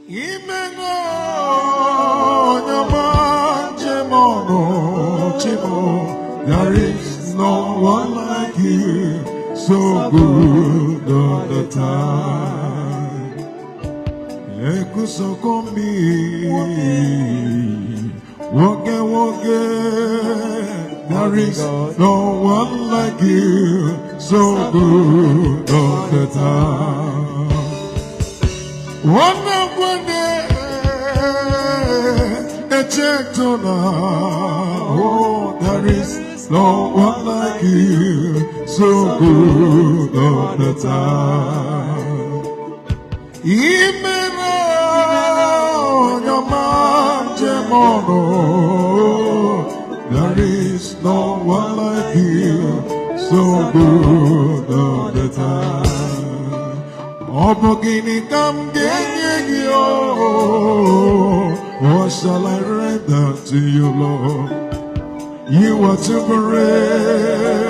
Imena onye ọma njem ọnụ Chimo. There is no one like you, so good all the time. Ekusokomi, woge woge. There is no one like you, so good all the time. One one echetona. Oh, there is no one like you, so good all the time. Imena onye ọma njem ọnụ. There is no one like you, so good all the time. Ọ bụ gịnị ka m ga-enye gị o? What shall I render to you, Lord? You are too great.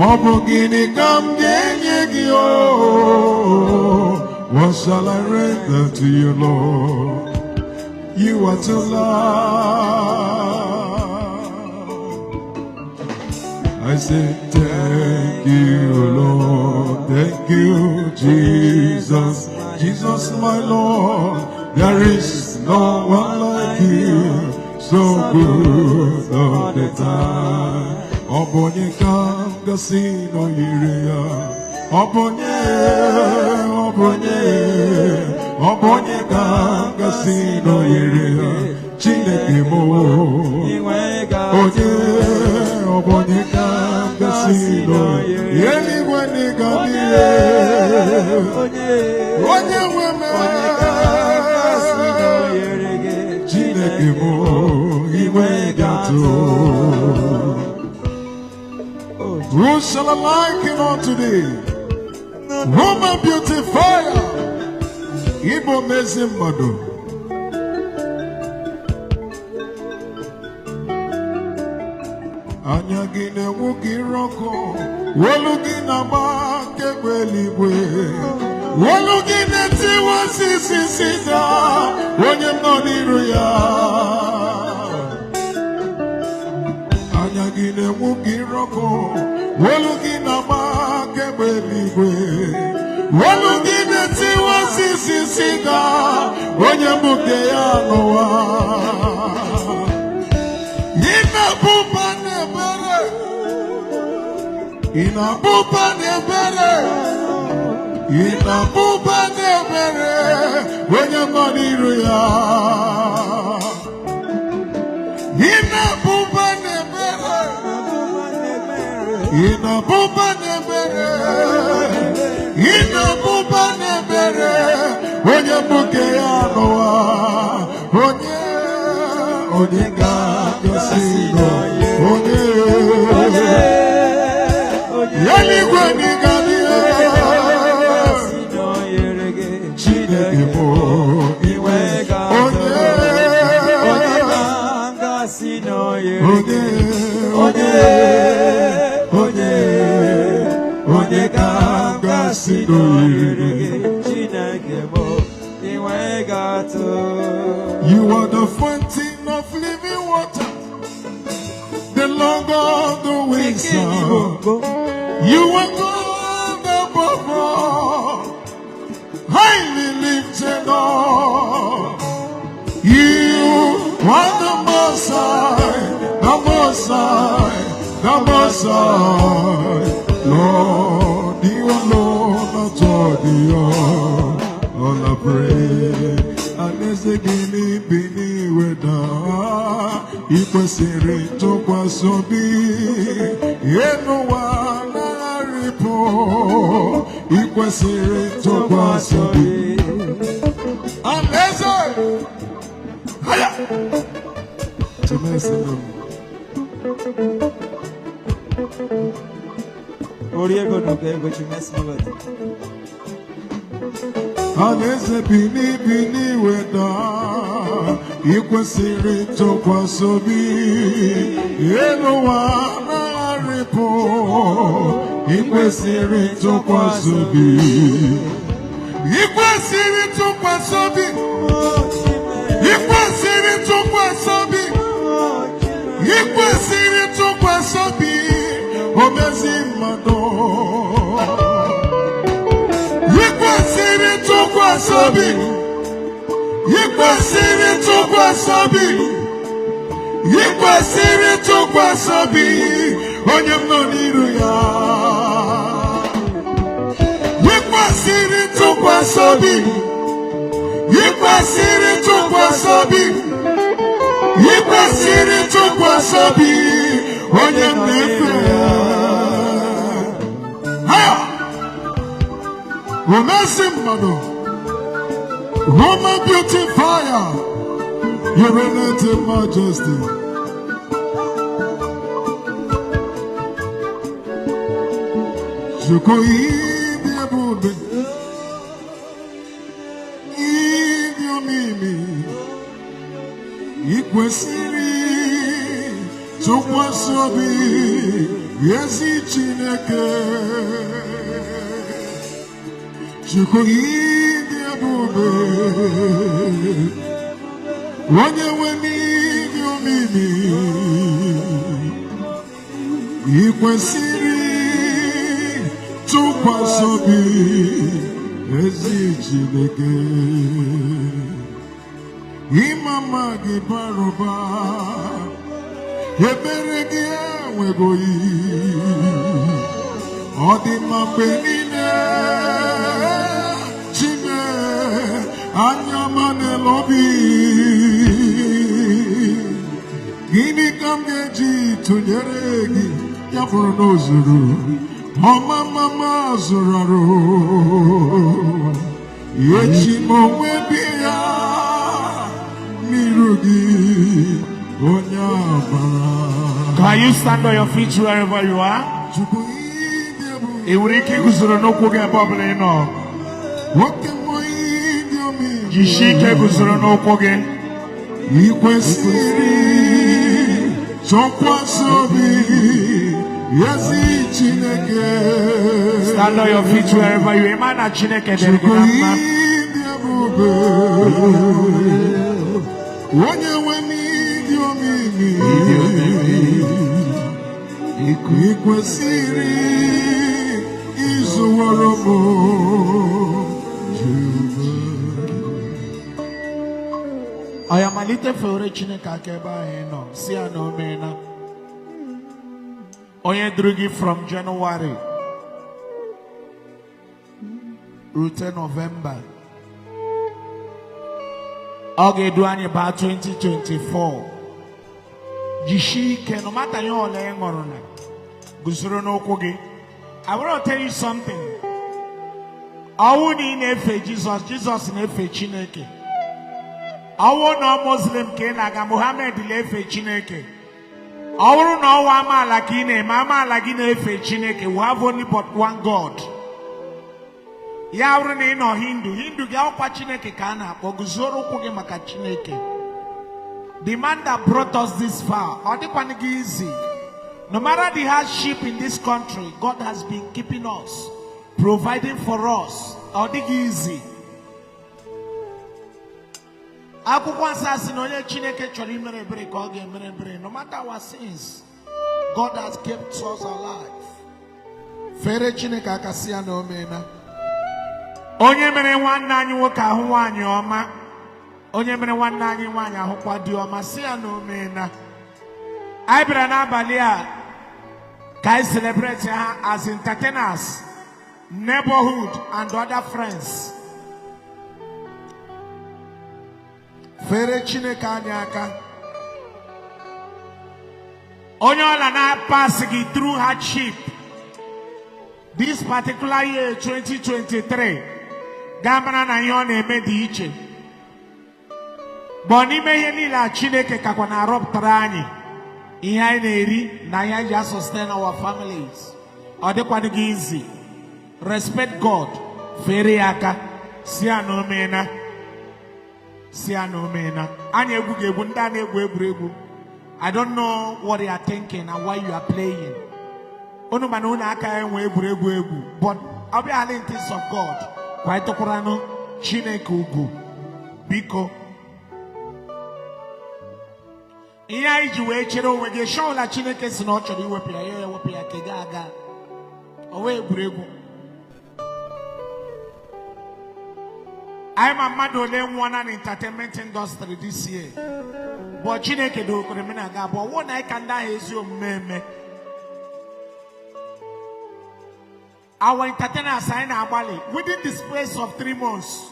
Ọ bụ gịnị ka m ga-enye gị o? What shall I render to you, Lord? You are too large. I say, thank you, Lord. Thank you, Jesus. Jesus, my Lord. There is no one like you. So good all the time. Ọ bụ onye ka m gasị n'oyiri ya. Ọ bụ onye, ọ bụ onye, ọ bụ onye ka m gasị n'oyiri ya. Chineke m, onye, ọ bụ onye ka m gasị n'oyiri eluigwe n'ịga n'ihe. Onye nwe m, Chineke m, iwe ga-atụ. Who shall I liken unto thee? Woman beautifier. Igbo mezi mmadụ. Anya gị na-enwu ka ire ọkụ, olu gị na-agba kegbe eluigwe. Olu gị na-etiwa osisi sida, onye m nọ n'iru ya. Anya gị na-enwu ka ire ọkụ, olu gị na-agba kegbe eluigwe. Olu gị na-etiwa osisi sida, onye mbụ nke ya n'ụwa. Ị na-abụba n'ebere, ị na-abụba n'ebere, ị na-abụba n'ebere, onye nọ n'iru ya. Ị na-abụba n'ebere, ị na-abụba n'ebere, ị na-abụba n'ebere, onye mbụ nke ya n'ụwa. Onye, onye ga-agasị nọ, onye, eluigwe n'ịga n'ihe. Chineke bụ iwe onye, onye, onye, onye, onye ga-agasị n'oyiri. Chineke bụ inwe ga-atụ. You are the fountain of living water, the longer the wisdom. You are God above all, highly lifted up. You are the Most High, the Most High, the Most High. Lord, you alone are worthy of all I pray. Alaeze gị n'ibi n'iweda, ị kwesịrị ntụkwasị obi, elu ụwa na-arịpụ, ị kwesịrị ntụkwasị obi. Alaeze! Haya! Tumesinu. Orí ego nù ka ego chimesi n'ụbọchị. Alaeze bini bini weda, ị kwesịrị ntụkwasị obi, elu ụwa na-arịpụ, Ị kwesịrị ntụkwasị obi. Ị kwesịrị ntụkwasị obi. Ị kwesịrị ntụkwasị obi. Ị kwesịrị ntụkwasị obi. Omezi mmadụ. Ị kwesịrị ntụkwasị obi. Ị kwesịrị ntụkwasị obi. Ị kwesịrị ntụkwasị obi. Onye m nọ n'iru ya. Ị kwesịrị ntụkwasị obi. Ị kwesịrị ntụkwasị obi. Ị kwesịrị ntụkwasị obi. Onye m na-efe. Ha! Omezi mmadụ. Roman beautifier. You reign in majesty. Chukwu ịdị ebube. Ịdị omimi. Ị kwesịrị tụkwasị obi ezi Chineke. Chukwu ịdị ebube. Onye nwe n'ịdị omimi. Ị kwesịrị tụkwasị obi ezi Chineke. Ịma mma gị bara ụba, ebere gị enweghị ọ dị mma mgbe niile. Chime anya ma n'elu obi, gịnị ka m ga-eji tụnyere gị? Ya bụrụ na o zuru ọma mama zuru arụ echi m onwe bi ya n'iru gị onye amara. Can you stand on your feet wherever you are? Chukwu ịdị ebube. Ị nwere ike iguzoro n'ụkwụ gị ebe ọbụla ị nọ. Nwoke mmụọ ịdị omimi. Jisie ike guzoro n'ụkwụ gị. Ị kwesịrị tụkwasị obi ezi Chineke. Stand on your feet wherever you are. Ịma na Chineke dịrị gị Chukwu na mma. ịdị ebube, onye nwe n'ịdị omimi. Ị kwesịrị ịzụworo m Jehova. Ọ ya malite fewere Chineke aka ebe ahụ ị nọ, si ya na o meela. Onye duru gị from January rute November, ọ ga-edu anyị baa 2024. Jisie ike, no matter ihe ọla ị ṅụrụ na guzoro n'ụkwụ gị. I want to tell you something. Ọwụ na ị na-efe Jizọs, Jizọs na-efe Chineke. Ọwụ na ọ Muslim ka ị na-aga, Muhammad na-efe Chineke. Ọ bụrụ na ọwa amaala ka ị na-eme, amaala gị na-efe Chineke. We have only but one God. Ya bụrụ na ị nọ Hindu, Hindu gị ọkwa Chineke ka a na-akpọ. Guzoro ụkwụ gị maka Chineke. The man that brought us this far, ọ dịkwanụ gị easy. No matter the hardship in this country, God has been keeping us, providing for us. Ọ dịghị easy. Akwụkwọ nsọ asị na onye Chineke chọrọ imere ebere ka ọ ga-emere ebere. No matter our sins, God has kept us alive. Fere Chineke aka, sị ya na o meela. Onye mere nwanne anyị nwoke ahụ nwaanyị ọma, onye mere nwanne anyị nwaanyị ahụkwa dị ọma, sị ya na o meela. Anyị bịara n'abalị a ka anyị celebrate ha as entertainers, neighborhood and other friends. Fere Chineke anyị aka. Onye ọla na-pass gị through hardship this particular year 2023, gaa mara na ihe ọ na-eme dị iche. Bụ n'ime ihe niile a, Chineke kakwa na-arọpụtara anyị ihe anyị na-eri na ihe anyị ji sustain our families. Ọ dịkwanụ gị easy. Respect God. Fere ya aka, si ya na o meena, si ya na o meena. Anyị egwu ga-egwu ndị a na-egwu egwuregwu. I don't know what you are thinking and why you are playing. Unu mana unu aka enwe egwuregwu egwu, but ọ bịa in things of God, kwanyetụkwaranụ Chineke ugwu, biko. Ihe anyị ji wee chere onwe gị shọla, Chineke si na ọ chọrọ iwepụ ya, ya ewepụ ya ka ị ga aga ọwa egwuregwu. Anyị ma mmadụ ole nwụọna na entertainment industry this year, bụ Chineke dokwere m na aga abụọ wụ na anyị ka ndị ahụ ezi omume eme. Our entertainers, anyị na-agbalị within the space of 3 months.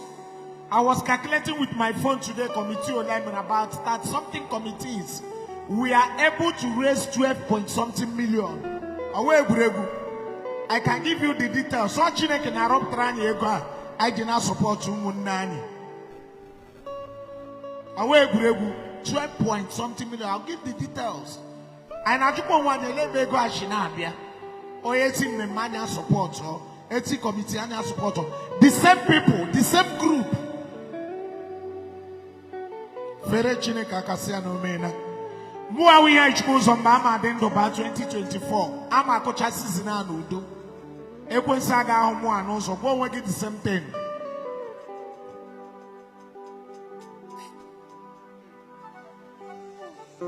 I was calculating with my phone today, committee ole mere, about that something committees, we are able to raise 12 point something million. Ọwa egwuregwu. I can give you the details. So Chineke na-arọpụtara anyị ego a anyị ji na-support ụmụnne anyị. Ọwa egwuregwu, 12 point something million. I'll give the details. Anyị na-ajụkwa onwe anyị ele ebe ego a si na-abịa. Onye eti mmemme anyị a-support, eti committee anyị a-support. The same people, the same group. Fere Chineke aka sị ya na omena. Mụ ahụ ihe Chukwu ụzọ mgbe ama dị ndụ baa 2024, ama akụcha season a n'udo. Ekwensu aga ahụ mụ a n'ụzọ. Gwa onwe gị the same thing.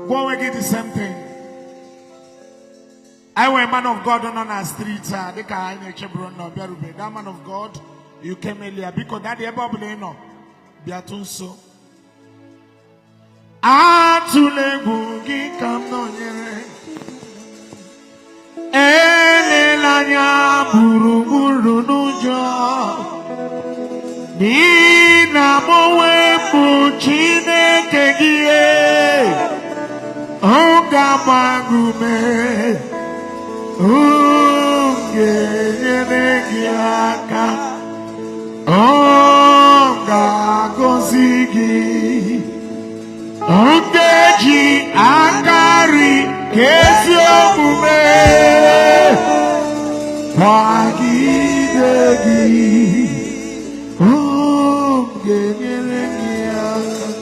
Gwa onwe gị the same thing. Anyị nwere man of God nọ na street a dịka anyị na-echeburu na ọ bịarube. That man of God, you came earlier. Biko, daddy, ebe ọ bụla ị nọ, bịatụ nso. Atụla egwu, gị ka m nọnyere. Elela anya gburugburu n'ụjọ, n'ihi na m onwe m bụ Chineke gị, ọ ga-agba gị ume, ọ ga-enyere gị aka, ọ ga-agọzi gị. Ọ ga-eji aka nri ka ezi omume kwagide gị. Ọ ga-enyere gị aka,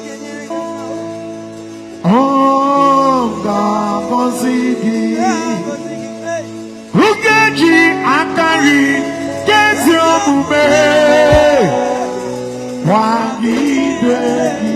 ọ ga-agọzi gị. Ọ ga-eji aka nri ka ezi omume kwagide gị.